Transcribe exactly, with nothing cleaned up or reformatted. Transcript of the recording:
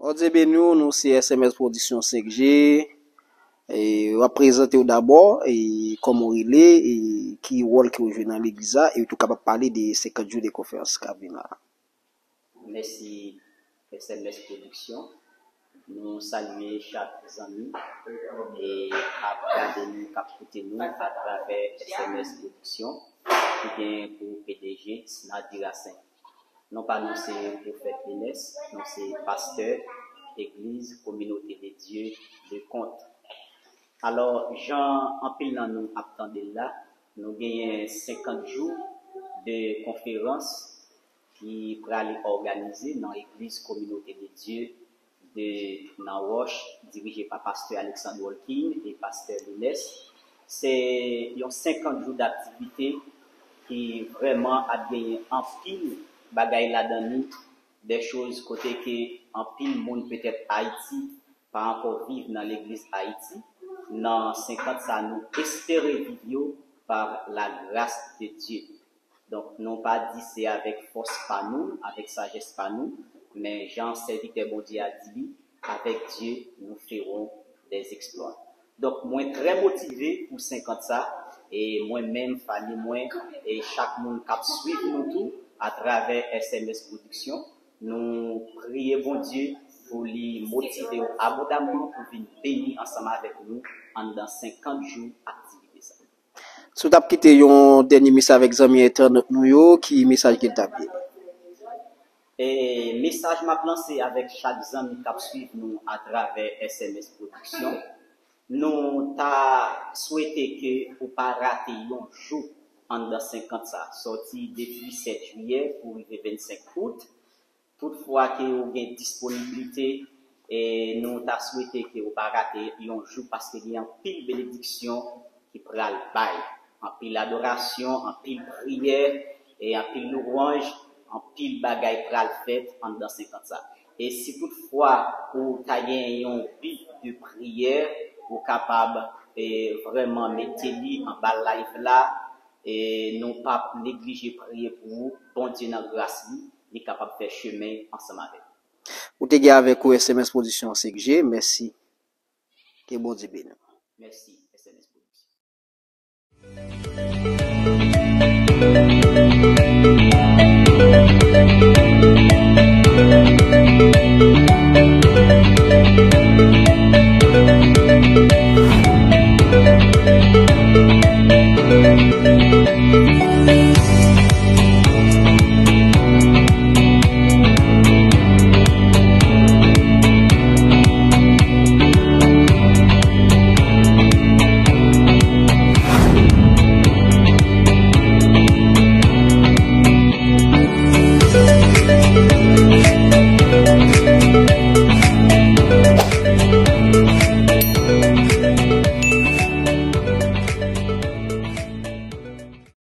Bondye beni w, nou se S M S Production senk G. E, w ap prezante w dabò, e, kòman w rele, e, ki wòl ke w jwe nan legliz la, e w tou kapab pale de senkant jou de konferans k ap vin la. Mèsi, S M S Production. Nou salye chak zanmi e k ap gade nou, k ap koute nou atravè S M S Production, ki gen pou P D G Snady Racine. Non pa nou se Pwofèt Enes, nou se pastè Egliz Kominote de Dye de Kont. Alò, jan anpil nan nou ap tande l la, nou genyen senkant jou de konferans ki prale òganize nan Egliz Kominote de Dye de nan Wòch, dirije pa pastè Alexandre Wolkin e pastè Lunes. Se yon senkant jou daktivite ki vrèman ap genyen anpil bagay ladan li, de choz kote ke anpil moun petèt Ayiti pa ankò viv nan legliz Ayiti. Nan senkant sa, nou espere viv yo par la grâce de Dieu. Donk, nou pa di se avèk fòs pa nou, avèk sajès pa nou, men jan sèvitè Bondye a di li, avec Dieu, nous ferons des exploits. Donk, mwen trè motive pou senkant sa, e mwen menm, fanmi mwen, e chak moun k ap swiv nou tou atravè S M S Production, nou priye Bondye pou li motive w abondamman pou vin beni ansanm avèk nou anndan senkant jou aktivite sa. Si w t ap kite yon dènye mesaj avèk zanmi entènot nou yo, ki mesaj ke l t ap ye? E mesaj m ap lanse avèk chak zanmi k ap swiv nou atravè S M S Production, nou ta swete ke ou pa rate yon jou anndan senkant sa, sòti depi sèt jiyè pou rive vennsenk out. Toutfwa ke ou gen disponiblite, e nou ta swete ke ou pa rate yon jou, paske gen anpil benediksyon ki pral bay, anpil adorasyon, anpil priyè, e anpil louwanj, anpil bagay pral fèt anndan senkant sa. E si toutfwa ou ta gen yon bi de priyè, ou kapab, e, vrèman mete li anba live la, e nou p ap neglije priye pou ou. Bondye nan gras li, li kapab fè chemen ansanm avèk ou. Ou te gen avèk ou S M S Production senk G, mèsi. Ke Bondye beni w. Mèsi, S M S Production.